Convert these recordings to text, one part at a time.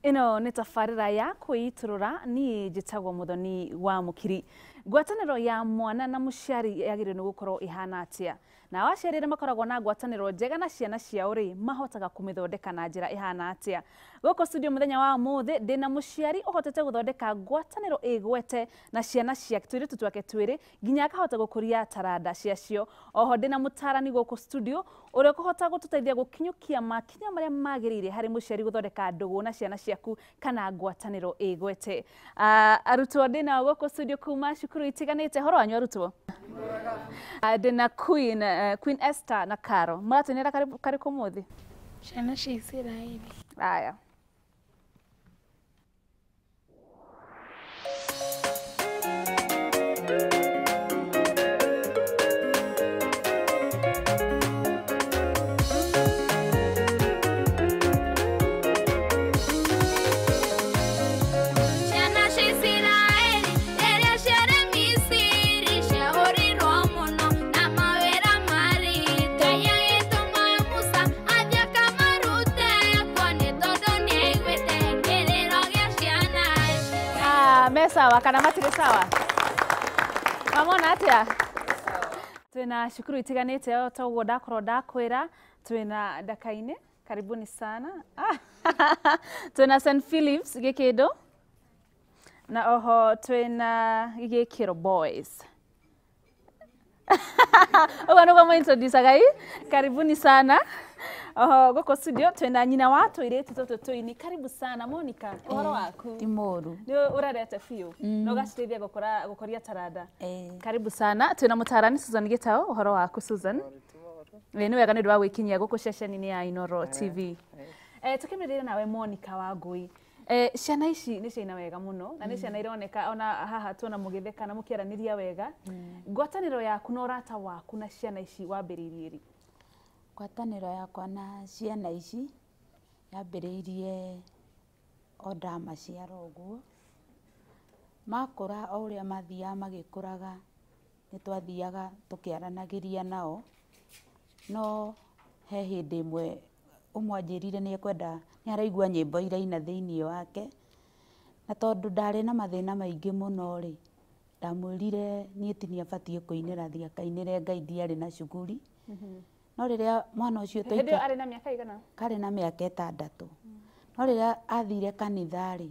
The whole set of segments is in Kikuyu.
Ĩno nĩ tabarĩra ya kwĩitũrũra niĩ njĩtagwo Muthoni wa Mũkiri. Ngwatanĩro ya mwana na mũciari yagĩrĩirwo nĩ gũkorwo ĩhana atĩa? Nao aciari arĩa makoragwo na ngwatanĩro njega na ciana ciao rĩ, mahotaga kũmĩthondeka na njĩra ĩhana atĩa? Gũkũ studio mũthenya wa ũmũthĩ ndĩna mũciari ũhotete gũthondeka ngwatanĩro ĩgwete na ciana ciake tũirĩtu twake twĩrĩ nginya akahota gũkũria taranda ciacio. Oho ndĩna mũtarani gũkũ studio ũrĩa ũkũhota gũtũteithia gũkinyũkia makinya marĩa magĩrĩire harĩ mũciari gũthondeka ndũgũ na ciana ciaku kana ngwatanĩro ĩgwete. Arutwo ndĩnao gũkũ studio kuma cukuru itiganĩte. Horo wanyu arutwo? Ndĩna Queen Esther na Caro. Mũratũinĩra karĩkũ ũmũthĩ? Ciana cia Isiraeli. Aya. Ciana cia Isiraeli rĩrĩa ciarĩ Misiri ciahũrirwo mũno na mawĩra maritũ. Ngai agĩtũma Musa athiĩ akamarute kuo nĩ tondũ nĩaiguĩte kĩrĩro gĩa ciana icio. Me sawa kana matirĩ sawa? Mamona atĩa? Twĩna cukuru itiganĩte o ta ũguo ndakorwo ndakwĩra. Twĩna Ndakainĩ, karibuni sana. Twĩna St Philips Gĩkĩndũ na oho twĩna Gĩkĩro Boys. Ũguo nĩguo mũintroducaga ĩ. Karibuni sana. Oho gũkũ studio twĩna nyina wa tũirĩtu tũtũ tũini. Karibu sana Monica, ũhoro waku? Ti mũru. Nĩ ũrerete biũ na ũgaciteithia gũkũria taranda. Karibu sana. Twĩna mũtarani Susan Gĩtaũ, ũhoro waku Susan? Nĩ wega nĩ ũndũ wa gwĩkinyia gũkũ ceceni-inĩ ya Inooro TV. Tũkĩambĩrĩria nawe Monica Wangũi. Ciana ici nĩ ciaina wega mũno na nĩ ciana ironeka ona haha tuona mũgĩtheka na mũkĩaranĩria wega. Ngwatanĩro yaku na ũrata waku na ciana ici wambĩrĩirie rĩ? Ngwatanĩro yakwa na ciana ici yambĩrĩirie o ndamaciara ũguo. Makũra o ũrĩa mathiaga magĩkũraga nĩ twathiaga tũkĩaranagĩria nao. No he hĩndĩ ĩmwe ũmwe anjĩrire nĩ ekwenda nĩ araigua nyĩmbo iraina thĩiniĩ wake, na tondũ ndarĩ na mathĩna maingĩ mũno rĩ, ndamwĩrire niĩ ti niĩ abatiĩ kũinĩra, thiĩ akainĩre Ngai, ndiarĩ na cuguri. No rĩrĩa mwana ũcio Hĩndĩ ĩyo arĩ na mĩaka igana? Karĩ na mĩaka 6. No rĩrĩa athire kanitha rĩ,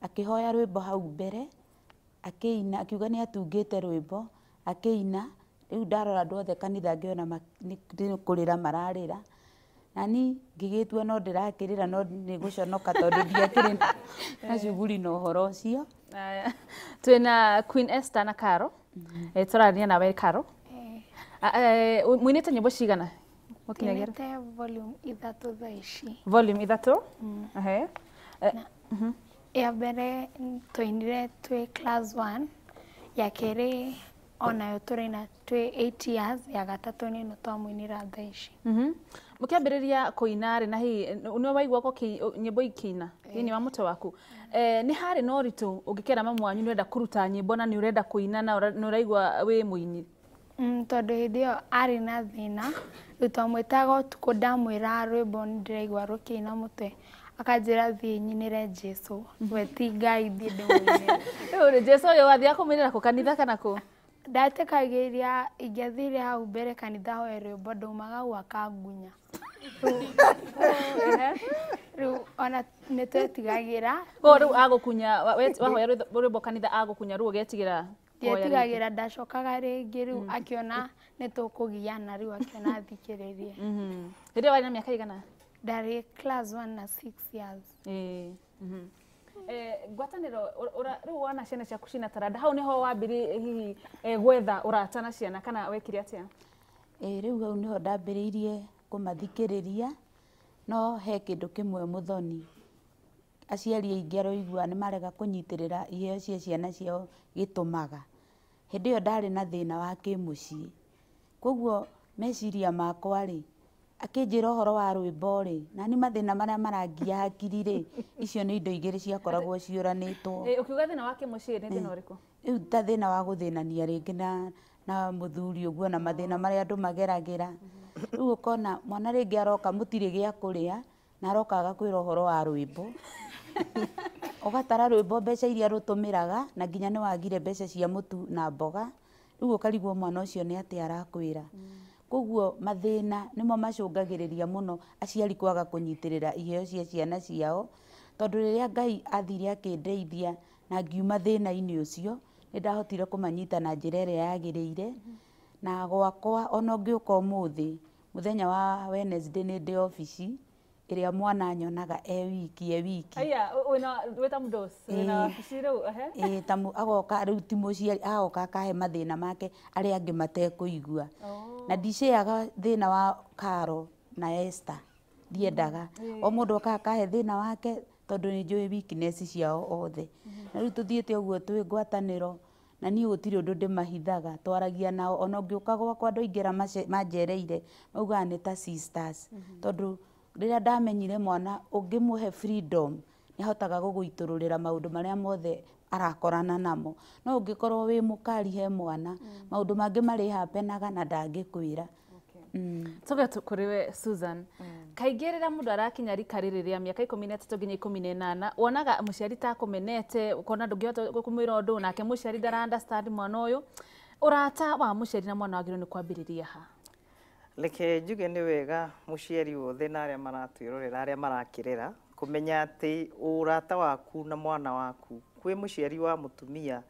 akĩhoya rwĩmbo hau mbere, akĩina, akiuga nĩ atungĩte rwĩmbo, akĩina. Rĩu ndarora andũ othe kanitha ngĩona nĩ kũrĩra mararĩra. Na niĩ ngĩgĩtua no ndĩrakĩrĩra no nĩ gũconoka tondũ ndiakĩrĩ na cuguri na ũhoro ũcio. Twĩna Queen Esther na Caro. Tũraria nawe Caro. Mũinĩte nyĩmbo cigana? Mũkinyagĩra? Tũinĩte volume 3 thaa ici. Volume 3? Ehe. Ya mbere twainire twĩ class 1, ya kerĩ onayo tũraina twĩ 8 years, ya gatatũ nĩ ĩno twamũinĩra thaa ici. Mũkĩambĩrĩria kũina rĩ, na hihi nĩ waigua nyĩmbo ikĩina thĩinĩ wa mũtwe waku, nĩ harĩ na ũritũ ũngĩkera mamu wanyu nĩ ũrenda kũruta nyĩmbo na nĩ ũrenda kũina na nĩ ũraigua wĩ mũini? Tondũ hĩndĩ ĩyo arĩ na thĩna, rĩu twamwĩtaga ũtukũ ndamwĩra rwĩmbo nĩ ndĩraigua rũkĩina mũtwe, akanjĩra thiĩ nyinĩre Jesũ, we ti Ngai, thiĩ ndĩmũinĩre. Rĩu rĩ, Jesũ ũyũ wathiaga kũmũinĩra kũ, kanitha kana kũ? Ndatikagĩria ingĩathire hau mbere kanitha hoe rwĩmbo ndaumaga hau akangunya. Rĩu ona nĩ twetigagĩra. Koguo rĩu agũkunya, wahoya rwĩmbo kanitha agũkunya, rĩu ũgetigĩra kũhoya rĩngĩ? Ndietigagĩra, ndacokaga rĩngĩ rĩu akĩona nĩ tũkũgiana, rĩu akĩona athikĩrĩrie. Hĩndĩ ĩyo warĩ na mĩaka igana? Ndarĩ class 1 na 6 years. Ngwatanĩro, rĩu wona ciana ciaku ciĩna taranda, hau nĩho wambĩrĩirie hihi gwetha ũrata na ciana kana wekire atĩa? Rĩu hau nĩho ndambĩrĩirie kũmathikĩrĩria, no he kĩndũ kĩmwe Mũthoni. Aciari aingĩ aroigua nĩ marega kũnyitĩrĩra iheo cia ciana ciao gĩtũmaga. Hĩndĩ ĩyo ndarĩ na thĩna wa kĩmũciĩ. Koguo meciria makwa rĩ, akĩnjĩra ũhoro wa rwĩmbo rĩ, na nĩ mathĩna marĩa marangia hakiri rĩ, icio nĩ indo igĩrĩ ciakoragwo ciũranĩtwo. Ũkiuga thĩna wa kĩmũciĩ nĩ thĩna ũrĩkũ? Rĩu ta thĩna wa gũthĩnania rĩngĩ na mũthuri ũguo na mathĩna marĩa andũ mageragĩra. Rĩu ũkona mwana rĩngĩ aroka mũtirĩ gĩa kũrĩa, Na aroka agakwĩra ũhoro wa rwĩmbo. Ũgatara rwĩmbo mbeca iria rũtũmĩraga na nginya nĩ wagire mbeca cia mũtu na mboga, rĩu ũkarigwo mwana ũcio nĩ atĩa arakwĩra. Koguo mathĩna nĩmo macũngagĩrĩria mũno aciari kwaga kũnyitĩrĩra iheo cia ciana ciao, tondũ rĩrĩa Ngai athire akĩndeithia na ngiuma thĩna-inĩ ũcio, nĩ ndahotire kũmanyita na njĩra ĩrĩa yagĩrĩire. Na gwakwa ona ũngĩũka ũmũthĩ, mũthenya wa Wednesday nĩ ndĩ obici ĩrĩa mwana anyonaga e wiki e wiki. Aya, wĩna wĩta mũndũ wĩna wabici rĩu ehe. Ĩĩ, ta agoka rĩu ti mũciari, agoka akahe mathĩna make arĩa angĩ matekũigua. Na ndicĩaga thĩna wa Karo na Esther, ndiendaga. O mũndũ okaga akahe thĩna wake tondũ nĩ njũĩ weakness ciao othe. Na rĩu tũthiĩte ũguo twĩ ngwatanĩro, na niĩ gũtirĩ ũndũ ndĩmahithaga, twaragia nao. Ona ũngĩũka gwakwa andũ aingĩ arĩa manjereire maugaga nĩ ta sisters, tondũ rĩrĩa ndamenyire mwana ũngĩmũhe freedom nĩ ahotaga gũgũitũrũrĩra maũndũ marĩa mothe arakorana namo. No ũngĩkorwo wĩ mũkari he mwana, maũndũ mangĩ marĩ hapenaga na ndangĩkwĩra. Tuge kũrĩ we Susan, kaingĩ rĩrĩa mũndũ arakinya rika rĩrĩ rĩa mĩaka 13 nginya 18, wonaga mũciari ta akũmenete, ũkona ndũngĩhota kũmwĩra ũndũ, nake mũciari ndara understand mwana ũyũ. Ũrata wa mũciari na mwana wagĩrĩirwo nĩ kwambĩrĩria ha? Reke njuge nĩ wega mũciari wothe na arĩa maratwĩrorera, arĩa marakĩrera, kũmenya atĩ ũrata waku na mwana waku kwĩ mũciari wa mũtumia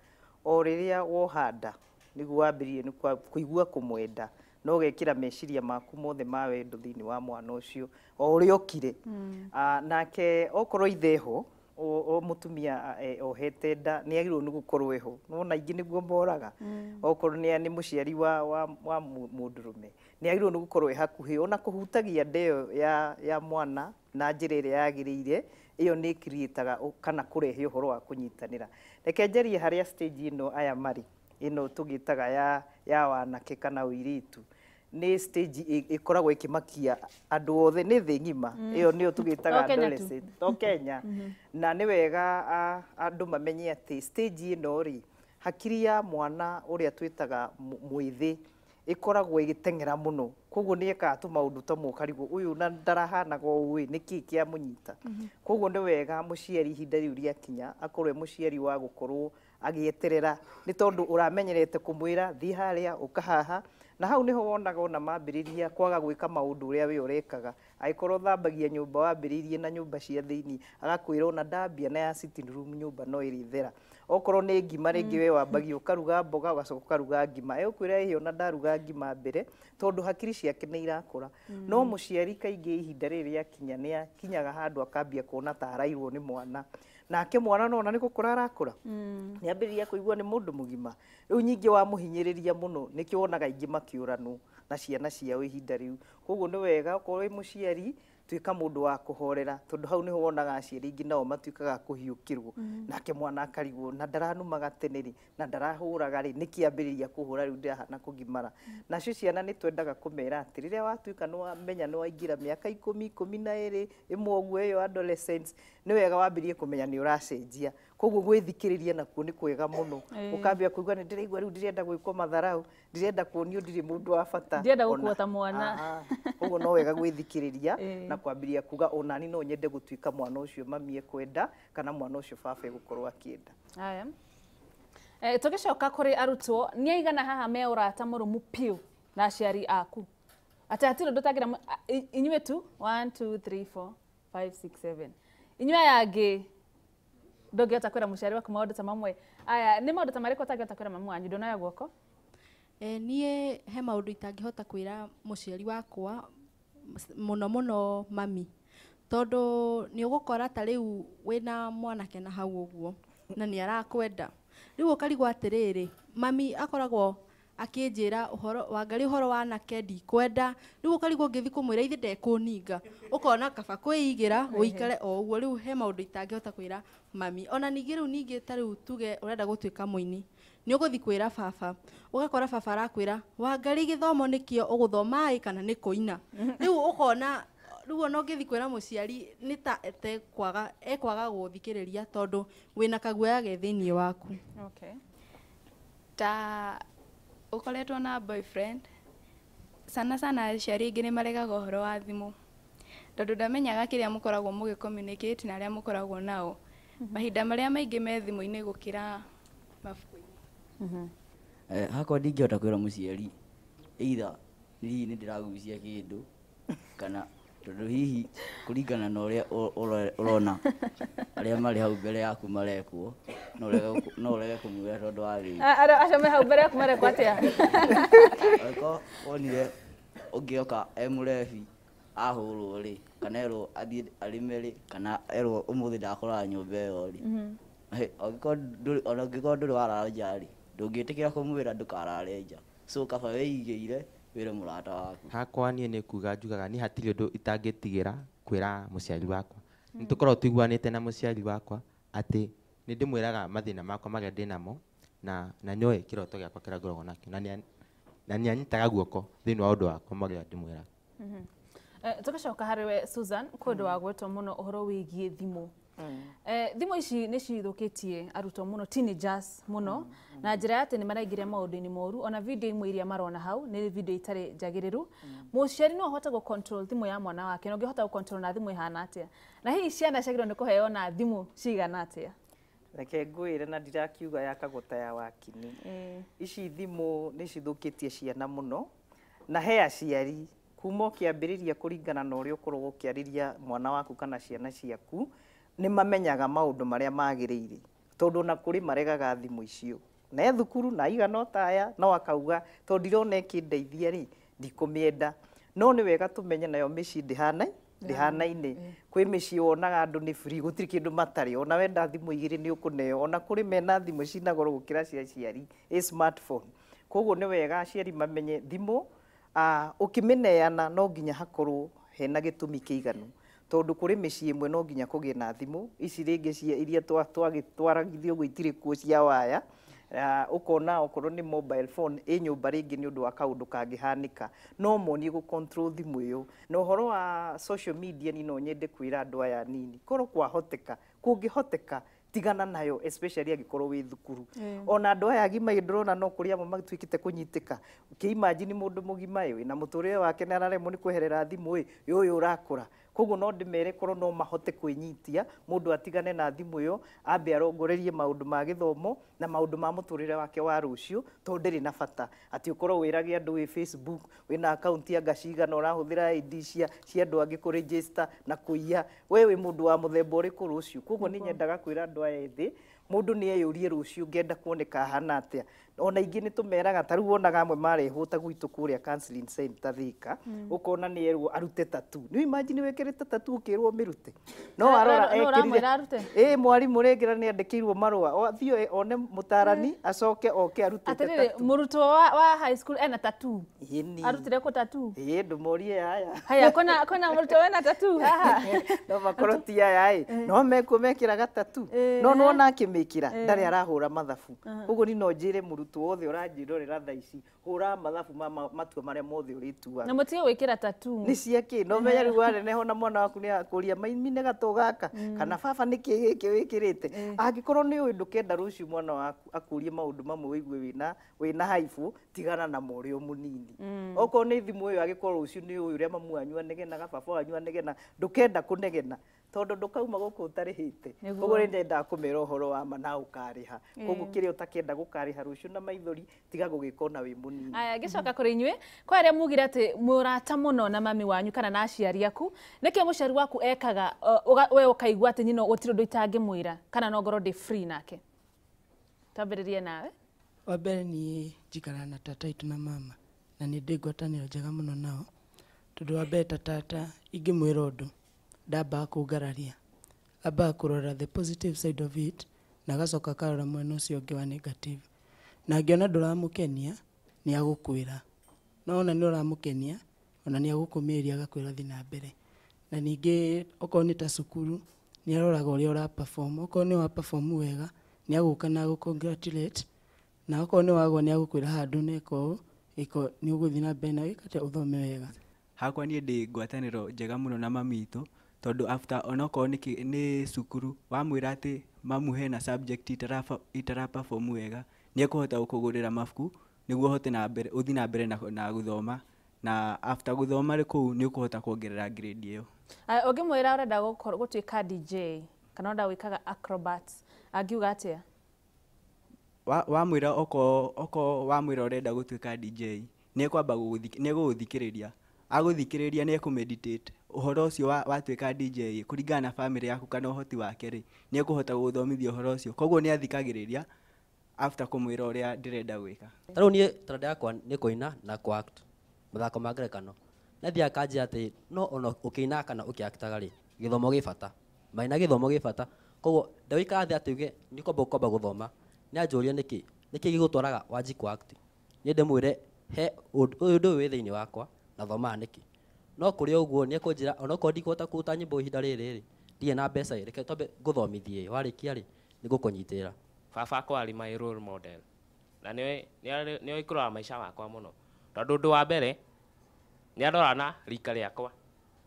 o rĩrĩa woha nda nĩguo wambĩrĩrie nĩ kũigua kũmwenda, na ũgekĩra meciria maku mothe ma wendo thĩinĩ wa mwana ũcio o ũrĩa okire. Nake okorwo ithe ho, o mũtumia ohete nda nĩ agĩrĩirwo nĩ gũkorwo eho. Nĩwona aingĩ nĩguo moraga. Okorwo nĩ mũciari wa mũndũrũme, nĩ agĩrĩirwo nĩ gũkorwo e hakuhĩ, ona kũhutagia nda ĩyo ya mwana na njĩra ĩrĩa yagĩrĩire, ĩyo nĩ ĩcreataga kana kũrehe ũhoro wa kũnyitanĩra. Reke njarie harĩa stage ĩno aya marĩ, ĩno tũgĩtaga ya wanake kana ũirĩtu, nĩ stage ĩkoragwo ĩkĩmakia andũ othe, nĩ thĩ ng'ima, ĩyo nĩyo tũgĩtaga To Kenya tu. adolescent, to Kenya. Na nĩ wega andũ mamenye atĩ stage ĩno rĩ, hakiri ya mwana ũrĩa twĩtaga mwĩthĩ ĩkoragwo ĩgĩteng'era mũno, koguo nĩ ekaga tũmaũndũ ta mũkarigwo ũyũ na ndarahanaga ũũ ĩ, nĩkĩ kĩamũnyita. Koguo nĩ wega mũciari ihinda rĩu rĩakinya akorwo e mũciari wa gũkorwo agĩeterera, nĩ tondũ ũramenyerete kũmwĩra thiĩ harĩa ũka haha, na hau nĩho wonaga ona mambĩrĩria kwaga gwĩka maũndũ ũrĩa we ũrekaga. Angĩkorwo thambagia nyũmba wambĩrĩirie na nyũmba cia thĩinĩ, agakwĩra ona ndambia na ya sitting room nyũmba no ĩrĩthera. Okorwo nĩ ngima rĩngĩ we wambagia ũkaruga mboga ũgacoka ũkaruga ngima, egũkwĩra ĩhĩ ona ndaruga ngima mbere, tondũ hakiri ciake nĩ irakũra. No mũciari kaingĩ ihinda rĩrĩ rĩakinya nĩ akinyaga handũ akambia kuona ta arairwo nĩ mwana, nake mwana nona nĩ gũkũra arakũra, nĩ ambĩrĩria kũigua nĩ mũndũ mũgima. Rĩu nyingĩ wamũhinyĩrĩria mũno, nĩkĩo wonaga aingĩ makĩũranwo na ciana ciao ihinda rĩu. Koguo nĩ wega okorwo wĩ mũciari tuĩka mũndũ wa kũhorera, tondũ hau nĩho wonaga aciari aingĩ nao matuĩkaga a kũhiũkĩrwo, nake mwana akarigwo na ndaranumaga tene rĩ, na ndarahũraga rĩ, nĩkĩ ambĩrĩria kũhũra rĩu ndĩrahana kũgimara. Nacio ciana nĩ twendaga kũmera atĩ rĩrĩa watuĩka nĩ wamenya nĩ waingĩra mĩaka 10, 12, ĩmwe ũguo ĩyo adolescence, nĩ wega wambĩrĩrie kũmenya nĩ ũracenjia. Koguo gwĩthikĩrĩria nakuo nĩ kwega mũno. Ũkambia kũigua nĩ ndĩraigua rĩu ndĩrenda gwĩkwo matharau, ndĩrenda kuonio ndirĩ mũndũ wa bata. Ndĩrenda gũkuo ta mwana. Koguo no wega gwĩthikĩrĩria na kwambĩrĩria kuga onani no nyende gũtuĩka mwana ũcio mami ekwenda kana mwana ũcio baba egũkorwo akĩenda. Haya. Tũgĩcoka kũrĩ arutwo, nĩ aigana haha me ũrata mũrũmu piũ na aciari aku? Atĩ hatirĩ ũndũ ũtangĩra inyuĩ tu 1 2 3 4 5 6 7. Inyuĩ aya angĩ ndũngĩhota kwĩra mũciari waku maũndũ ta mamwe. Aya, nĩ maũndũ ta marĩkũ ũtangĩhota kwĩra mamu wanyu? Ndonoya guoko. Niĩ he maũndũ itangĩhota kwĩra mũciari wakwa, mũno mũno mami, tondũ nĩ ũgũkora ta rĩu wĩna mwanake na hau ũguo na nĩ arakwenda, rĩu ũkarigwo atĩrĩrĩ, mami akoragwo akĩnjĩra ũhoro Wangarĩ, ũhoro wa anake ndikwenda. Rĩu ũkarigwo ũngĩthiĩ kũmwĩra ithe ndekũninga, ũkona kaba kwĩigĩra ũikare o ũguo. Rĩu he maũndũ itangĩhota kwĩra mami. Ona ningĩ rĩu ningĩ ta rĩu tuge ũrenda gũtuĩka mũini, nĩ ũgũthiĩ kwĩra baba, ũgakora baba arakwĩra Wangarĩ gĩthomo nĩkĩo ũgũthoma ĩ kana nĩ kũina. Rĩu ũkona rĩu ona ũngĩthiĩ kwĩra mũciari nĩ ta ekwaga gũthikĩrĩria tondũ wĩna kaguoya ge thĩiniĩ waku. Ta ũkoretwo na boyfriend, sana sana aciari aingĩ nĩ maregaga ũhoro wa thimũ. Tondũ ndamenyaga kĩrĩa mũkoragwo mũgĩ communicate na arĩa mũkoragwo nao. Mahinda marĩa maingĩ me thimũ-inĩ gũkĩra mabuku-inĩ. Hakwa ndingĩhota kwĩra mũciari either hihi nĩ ndĩragucia kĩndũ kana tondũ hihi kũringana na ũrĩa ũrona arĩa marĩ hau mbere yaku marekwo no ũrege kũmwĩra tondũ wa thĩna. Acio me hau mbere yaku marekwo atĩa? Angĩkorwo wonire ũngĩoka e mũrebi ahũrwo rĩ, kana erwo athiĩ arĩme rĩ, kana erwo ũmũthĩ ndakũrara nyũmba ĩyo rĩ, ona ũngĩkorwo ndũrĩ warara nja rĩ, ndũngĩtĩkĩra kũmwĩra ndũkarare nja. So kaba wĩigĩire wĩre mũrata waku. Hakwa niĩ nĩ kuga njugaga niĩ hatirĩ ũndũ itangĩtigĩra kwĩra mũciari wakwa. Nĩ tũkoragwo tũiguanĩte na mũciari wakwa atĩ nĩ ndĩmwĩraga mathĩna makwa marĩa ndĩnamo na nĩoĩ kĩroto gĩakwa kĩrĩa ngoragwo nakĩo na nĩ anyitaga guoko thĩinĩ wa ũndũ wakwa marĩa ndĩmwĩraga. Tũgacoka harĩ we Susan, kwĩ ũndũ wagwetwo mũno ũhoro wĩgiĩ thimũ. Thimũ ici nĩ cithũkĩtie arutwo mũno, teenagers mũno, na njĩra ya atĩ nĩ maraingĩria maũndũ-inĩ moru. Ona video imwe iria marona hau nĩ video itarĩ njagĩrĩru. Mũciari no ahote gũ control thimũ ya mwana wake, na ũngĩhota gũ control na thimũ ĩhana atĩa? Na hihi ciana ciagĩrĩirwo nĩ kũheo na thimũ cigana atĩa? Reke ngwĩre na ndirakiuga ya kagota ya wakini. Ici thimũ nĩ cithũkĩtie ciana mũno, na he aciari kuma ũkĩambĩrĩria kũringana na ũrĩa ũkoragwo ũkĩarĩria mwana waku kana ciana ciaku, nĩ mamenyaga maũndũ marĩa magĩrĩire, tondũ ona kũrĩ maregaga thimũ icio na e thukuru na aigana o ta aya no akauga tondũ ndirona ĩkĩndeithia rĩ, ndikũmĩenda. No nĩ wega tũmenye nayo mĩciĩ ndĩhanaine. Kwĩ mĩciĩ wonaga andũ nĩ free, gũtirĩ kĩndũ matarĩ, ona wenda thimũ igĩrĩ nĩ ũkũneo, ona kũrĩ mena thimũ cina goro gũkĩra cia aciari, ĩ smartphone. Koguo nĩ wega aciari mamenye thimũ ũkĩmĩneana no nginya hakorwo hena gĩtũmi kĩiganu, tondũ kũrĩ mĩciĩ ĩmwe no nginya kũgĩe na thimũ ici rĩngĩ cia iria twaragithio ũguo itirĩ kuo cia waya. Ũkona okorwo nĩ mobile phone ĩ nyũmba rĩngĩ nĩ ũndũ wa kaũndũ kangĩhanĩka, no monie gũ control thimũ ĩyo. Na ũhoro wa social media niĩ no nyende kwĩra andũ aya anini, korwo kwahoteka, kũngĩhoteka tigana nayo, especially angĩkorwo wĩ thukuru. Ona andũ aya agima ndĩrona no kũrĩ amwe matuĩkĩte kũnyitĩka. Ũkĩ-imagine mũndũ mũgima ĩ wĩna mũtũrĩre wake na araremwo nĩ kweherera thimũ ĩ, ũyũ ũrakũra. Koguo no ndĩmere korwo no mahote kwĩnyitia, mũndũ atigane na thimũ ĩyo, ambe arongorerie maũndũ ma gĩthomo na maũndũ ma mũtũrĩre wake wa rũciũ, tondũ ndĩrĩ na bata atĩ ũkorwo wĩrage andũ wĩ Facebook, wĩna akaunti anga cigana, ũrahũthĩra ID cia andũ angĩ kũ register na kũiya, we wĩ mũndũ wa mũthemba ũrĩkũ rũciũ. Koguo nĩ nyendaga kwĩra andũ aya ethĩ, mũndũ nĩ eyũrie rũciũ ngenda kuoneka ahana atĩa. Ona ingĩ nĩ tũmeraga, ta rĩu wonaga amwe marehwo ta gwitũ kũrĩa counseling center Thika, ũkona nĩ erwo arute tattoo. Nĩ imagine wĩkĩrĩte tattoo ũkĩrwo ũmĩrute. No arora ekĩrire. Ĩ mwarimũ rĩngĩ na nĩ andĩkĩirwo marũa, athiĩ one mũtarani acoke oke arutĩte tattoo. Atĩrĩrĩ, mũrutwo wa high school ena tattoo. Arutire kũ tattoo? Ĩ ndũmorie haya. Haya, kwĩna mũrutwo wena tattoo haha? No makorwo ti aya ĩ, no mekuo mekĩraga tattoo. No nĩwona akĩmĩkĩra ndarĩ arahũra mathabu. Koguo niĩ no njĩre mũrutwo wothe ũranjĩrorera thaa ici, hũra mathabu ma matua marĩa mothe ũrĩtuaga. Na mũtige gwĩkĩra tattoo. Nĩ cia kĩ? No menya rĩu waneneha ona mwana waku nĩ akũria maimine gatũ gaka, kana baba nĩ kĩ gĩkĩ wĩkĩrĩte. Angĩkorwo nĩ ũĩ ndũkenda rũciũ mwana waku akũrie maũndũ mamwe ũigue wĩna haibũ, tigana namo ũrĩ o mũnini. Okorwo nĩ thimũ ĩyo angĩkorwo rũciũ nĩ ũĩ ũrĩa mamu wanyu anegenaga, baba wanyu anegena, ndũkenda kũnegena tondũ ndũkauma gũkũ ũtarĩhĩte. Koguo nĩ nyendaga kũmera ũhoro wa ma na ũkarĩha. Koguo kĩrĩa ũtakenda gũkarĩha rũciũ na maithori, tiga gũgĩka ona wĩ mũnini. Aya, ngĩcoka kũrĩ inyuĩ, kwa arĩa mugire atĩ mũrata mũno na mami wanyu kana na aciari aku, nĩkĩ mũciari waku ekaga we ũkaigua atĩ nyina gũtirĩ ũndũ itangĩmwĩra kana no ngorwo ndĩ free nake? Twambĩrĩrie nawe. Wa mbere niĩ njikaraga na tata witũ na mama, na nĩ ndĩ ngwatanĩro njega mũno nao, tondũ wa mbere ta tata ingĩmwĩra ũndũ ndambaga kũngararia, ambaga kũrora the positive side of it na agacoka akarora mwena ũcio ũngĩ wa negative, na angĩona ndũramũkenia nĩ agũkwĩra, no ona nĩ ũramũkenia ona nĩ agũkũmĩrĩria agakwĩra thiĩ na mbere. Na ningĩ okorwo nĩ ta cukuru nĩ aroraga ũrĩa ũra perform, okorwo nĩ wa perform wega nĩ agũka na agũ congratulate, na okorwo nĩ wagwa nĩ agũkwĩra handũ neka ũũ ĩko nĩ ũgũthiĩ na mbere na wĩke atĩa ũthome wega. Hakwa niĩ ndĩ ngwatanĩro njega mũno na mami witũ, tondũ after onokorwo nĩ cukuru wamwĩra atĩ mamu hena subject itara perform wega, nĩ ekũhota gũkũgũrĩra mabuku nĩguo ũhote na mbere, ũthiĩ na mbere na gũthoma. Na after gũthoma rĩ kũu nĩ ũkũhota kuongerera grade ĩyo. Ũngĩmwĩra ũrenda gũtuĩka DJ kana ũrenda gwĩkaga acrobats, angiuga atĩa? Wamwĩra oko wamwĩra ũrenda gũtuĩka DJ, nĩekwamba nĩegũgũthikĩrĩria. Agũthikĩrĩria nĩ ekũmeditate ũhoro ũcio watuĩka DJ kũringana na family yaku kana ũhoti wake rĩ, nĩekũhota gũgũthomithia ũhoro ũcio. Koguo nĩ athikagĩrĩria after kũmwĩra ũrĩa ndĩrenda gwĩka. Ta rĩu niĩ taranda yakwa nĩ kũina na kũ-act mathako ma ngerekano. Nĩ athiaga akanjĩra atĩ no ona ũkĩinaga kana ũkĩ-actaga rĩ, gĩthomo gĩ bata. Maĩ na gĩthomo gĩ bata. Koguo ndagũikara thĩ atĩ uge nĩ kwamba gũthoma. Nĩ anjũria nĩkĩ, nĩkĩ gĩgũtwaraga wanjie kũ-act. Niĩ ndĩmwĩre he ũndũ ũyũ wĩ thĩinĩ wakwa na thomaga nĩkĩ. No kũrĩ ũguo nĩ ekũnjĩra onokorwo ndikũhota kũruta nyĩmbo ihinda rĩrĩ rĩ, ndirĩ na mbeca ĩ, reke twambe ngũthomithie ĩ, warĩkia rĩ, nĩngũkũnyitĩrĩra. Baba akwa arĩ my role model na nĩwe nĩwe kũrora maica makwa mũno, tondũ ũndũ wa mbere nĩ arora na rika rĩakwa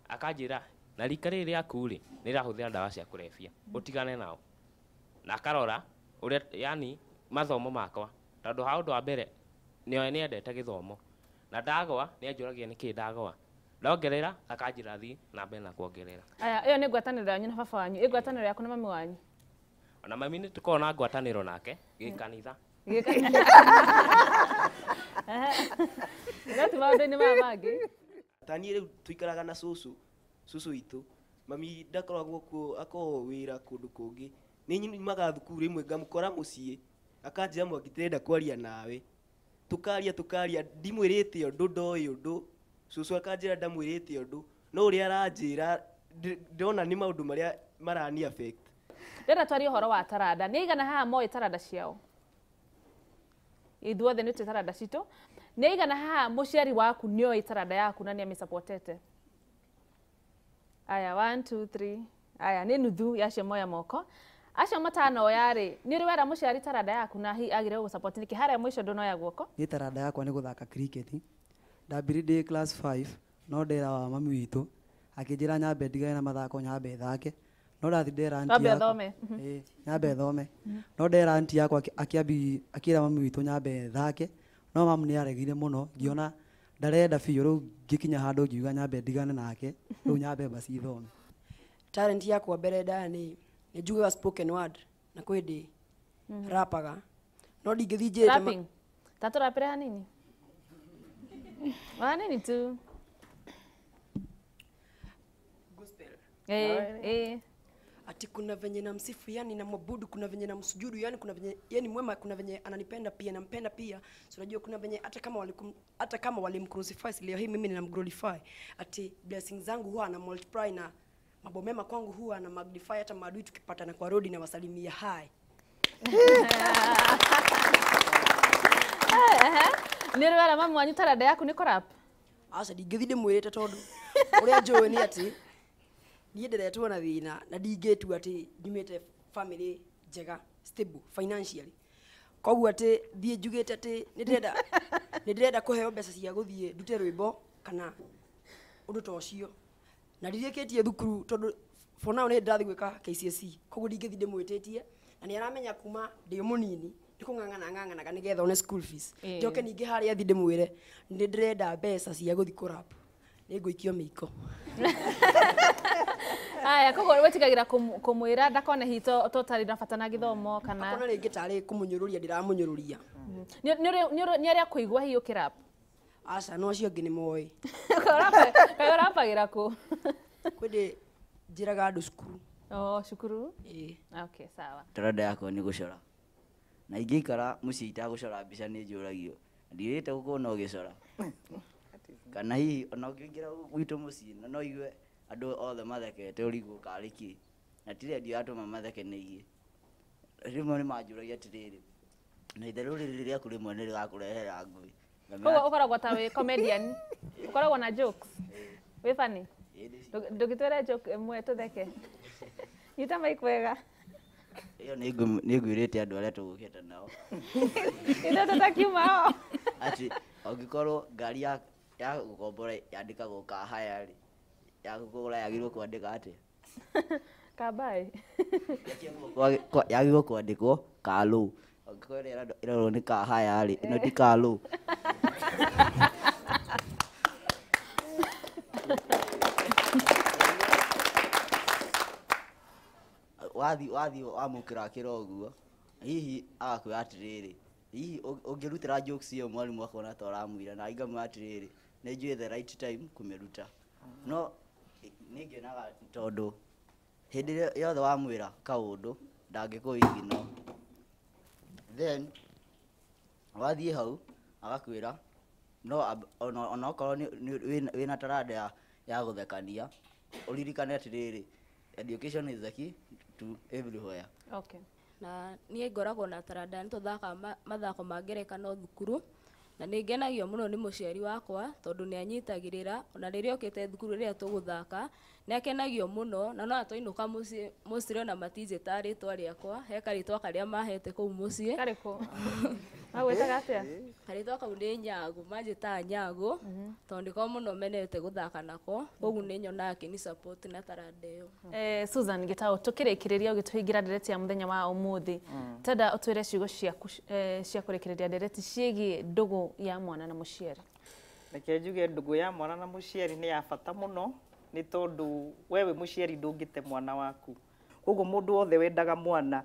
akanjĩra na rika rĩrĩ rĩaku rĩ nĩ rĩrahũthĩra ndawa cia kũrebia ũtigane nao, na akarora ũrĩa yani mathomo makwa, tondũ ha ũndũ wa mbere nĩ nĩendete gĩthomo na ndagwa nĩ anjũragia nĩkĩ ndagwa, ndongerera akanjĩra thiĩ na mbere na kuongerera. Aya, ĩyo nĩ ngwatanĩro yanyu na baba wanyu, ĩ ngwatanĩro yaku na mami wanyu? Ona mami nĩ tũkoragwo na ngwatanĩro nake gĩkanitha. No ti maũndũ-inĩ maya mangĩ. Ta niĩ rĩu tũikaraga na cũcũ, cũcũ witũ. Mami ndakoragwo kuo, akoragwo wĩra kũndũ kũngĩ. Nĩ nyumaga thukuru rĩmwe ngamũkora mũciĩ, akanjĩra Mwangi ndĩrenda kwaria nawe. Tũkaria tũkaria, ndimwĩrĩte ũndũ, ndoĩ ũndũ. Cũcũ akanjĩra ndamwĩrĩte ũndũ, no ũrĩa aranjĩra ndĩrona nĩ maũndũ marĩa marani affect. Ndĩrenda twarie ũhoro wa taranda. Nĩ aigana haha moĩ taranda ciao? Ithuothe nĩ tũĩ taranda citũ. Nĩ aigana haha mũciari waku nĩoĩ taranda yaku na nĩamĩsupportete? Aya, 1 2 3. Aya, nĩ nuthu ya acio moya moko. Acio matanoya rĩ, nĩ ũrĩ wera mũciari taranda yaku na hihi agĩrĩirwo gũsupport nĩkĩ? Harĩa mũico ndũnoya guoko. Niĩ taranda yakwa nĩ gũthaka cricket. Ndambirie ndĩ class 5, no ndera wa mami witũ akĩnjĩra nyambe ndigane na mathako nyambe thake. No ndathi ndera auntie Wambe yakwa. ũthome. Ĩĩ, nyambe thome. No ndera auntie yakwa akĩambi akĩra mami witũ nyambe thake. No mamu nĩ aregire mũno, ngĩona ndarenda biũ, rĩu ngĩkinya handũ ngiuga nyambe ndigane nake, rĩu nyambe baci thome. Talent yakwa mbere ndaya nĩ njugaga spoken word na kwĩ hĩndĩ rapaga. No ndingĩthiĩ njĩrĩte Rapping. Ta tũrapĩre hanini. Hanini tu. Gospel. Ati kuna venye namsifu yani namwabudu, kuna venye namsujudu yani, kuna venye yani mwema, kuna venye ananipenda pia nampenda pia. So unajua kuna venye hata kama walimcrucify leo hii mimi ninamglorify. Ati blessings zangu huwa ana multiply na mambo mema kwangu huwa ana magnify, hata maadui tukipatana kwa road na wasalimia hi. Nĩ ũrĩ wera mamu wanyu taranda yaku nĩ kũrap? Aca ndingĩthiĩ ndĩmwĩrĩte tondũ ũrĩa njũĩ nĩ atĩ niĩ ndĩretwo na thĩna na ndingĩtua atĩ nyumĩte family njega stable financially. Koguo atĩ thiĩ njugĩte atĩ nĩ ndĩrenda kũheo mbeca cia gũthiĩ ndute rwĩmbo kana ũndũ ta ũcio. Na ndirĩkĩtie thukuru tondũ for now nĩ ndĩrathiĩ gwĩka KCSE. Koguo ndingĩthiĩ ndĩmwĩtĩtie na nĩ aramenya kuma ndĩ mũnini nĩ kũng'ang'ana ng'ang'anaga nĩgetha one school fees. Njoke ningĩ harĩa thiĩ ndĩmwĩre nĩ ndĩrenda mbeca cia gũthiĩ kũrap, nĩ ngũikio mĩiko. Aya, koguo wĩtigagĩra kũmwĩra ndakone hihi to ũtarĩ na bata na gĩthomo kana akona rĩngĩ tarĩ kũmũnyũrũria ndĩramũnyũrũria. Nĩ arĩa kũigua hihi ũkĩrap? Aca, no acio angĩ nĩ moĩ. Kaĩ ũrapagĩra kũ? Kwĩ ndĩ njĩraga andũ cukuru. Oh, cukuru? Ĩĩ. Okay, sawa. Taranda yakwa nĩ gũcora. Na ingĩikara mũciĩ itagũcora mbica nĩ njũragio. Ndirĩte gũkuona ũgĩcora. Kana hihi ona ũngĩingĩra gwitũ mũciĩ na no igue andũ othe mathekete ũrigwo karĩ kĩ. Na ti redio yatũma matheke nĩ iĩ. Rĩmwe nĩ manjũragia atĩrĩrĩ, na itherũ rĩrĩ rĩaku rĩmwe nĩ rĩgakũrehera ngũĩ. Koguo ũkoragwo ta wĩ comedian, ũkoragwo na jokes. Wĩ funny? Ndũgĩtwĩre joke ĩmwe tũtheke. Nyita mic wega. Ĩyo nĩ ngwĩrĩte andũ arĩa tũgũkĩte nao. Ithuĩ tũtakiuma o. Atĩ ũngĩkorwo ngari ya gũkombora yandĩkagwo car hire rĩ, ya kũgũra yagĩrĩirwo kwandĩka atĩa? Kabaĩ. Yagĩrĩirwo kwandĩkwo car low. Angĩkorwo ĩrĩa ĩrorwo nĩ car hire rĩ, ĩno ti car low. Wathi wamũkĩra ũguo hihi agakwĩra atĩrĩrĩ, hihi ũngĩrutĩra jokes ĩyo mwarimũ akona ta ũramwĩra, na ingamwĩra atĩrĩrĩ, nĩ njũĩ the right time kũmĩruta. No nĩ ngenaga tondũ hĩndĩ ĩrĩa yothe wamwĩra kaũndũ ndangĩkũ ignore. Then wathiĩ hau agakwĩra no onokorwo wĩna taranda ya gũthekania, ũririkane atĩrĩrĩ, education is the key to everywhere. Okay. Na niĩ ngoragwo na taranda, nĩ tũthakaga mathako ma ngerekano thukuru, na nĩ ngenagio mũno nĩ mũciari wakwa tondũ nĩ anyitagĩrĩra, ona rĩrĩa okĩte thukuru rĩrĩa tũgũthaka nĩ akenagio mũno, na no atwainũka mũciĩ mũciĩ ona matinjĩtaga rĩtwa rĩakwa, he karĩtwa karĩa mahete kũu mũciĩ. Karĩkũ? Magwĩtaga atĩa? Karĩtwa kau nĩ Nyagu, manjĩtaga Nyagu tondũ nĩko mũno menete gũthaka nako, koguo nĩ nyonaga akĩni support na taranda ĩyo. Susan Gitau, tũkĩrĩkĩrĩria ũgĩtũhingĩra ndereti ya mũthenya wa ũmũthĩ, tenda ũtwĩre ciugo ciaku cia kũrĩkĩrĩria ndereti ciĩgiĩ ndũgũ ya mwana na mũciari. Reke njuge ndũgũ ya mwana na mũciari nĩ ya bata mũno, nĩ tondũ we wĩ mũciari ndũngĩte mwana waku. Koguo mũndũ wothe wendaga mwana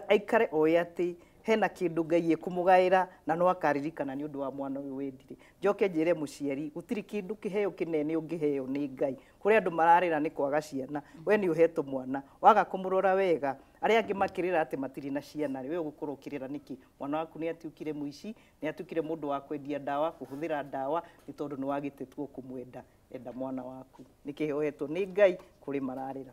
aikare oĩ atĩ hena kĩndũ Ngai ekũmũgaĩra na no akaririkana nĩ ũndũ wa mwana ũyũ wendire. Njoke njĩre mũciari, gũtirĩ kĩndũ kĩheo kĩnene ũngĩheo nĩ Ngai. Kũrĩ andũ mararĩra nĩ kwaga ciana, we nĩ ũhetwo mwana, waga kũmũrora wega, arĩa angĩ makĩrĩra atĩ matirĩ na ciana rĩ, we ũgũkorwo ũkĩrĩra nĩkĩ? Mwana waku nĩ atuĩkire mũici, nĩ atuĩkire mũndũ wa kwendia ndawa, kũhũthĩra ndawa, nĩ tondũ nĩ wagĩte tu kũmwenda. Enda mwana waku, nĩ kĩheo ũhetwo nĩ Ngai, kũrĩ mararĩra.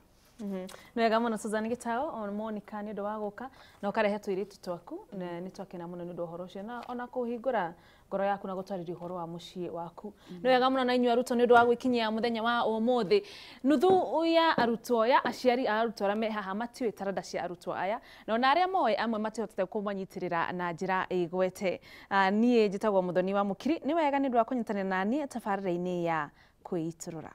Nĩ wega mũno Susan Gitau, ona Monica nĩ ũndũ wa gũka na ũkarehe tũirĩtu twaku, nĩ twakena mũno nĩ ũndũ wa ũhoro ũcio, na ona kũhingũra ngoro yaku na gũtwarĩria ũhoro wa mũciĩ waku. Nĩ wega mũno na inyuĩ arutwo nĩ ũndũ wa gwĩkinyia mũthenya wa ũmũthĩ. Nuthu ya arutwo ya aciari a arutwo arĩa me haha matiũĩ taranda cia arutwo aya, na ona arĩa moĩ amwe matihotete kũmanyitĩrĩra na njĩra ĩgwete. Niĩ njĩtagwo Mũthoni wa Mũkiri. Nĩ wega nĩ ũndũ wa kũnyitanĩra na niĩ tabarĩra-inĩ ya kwĩitũrũra.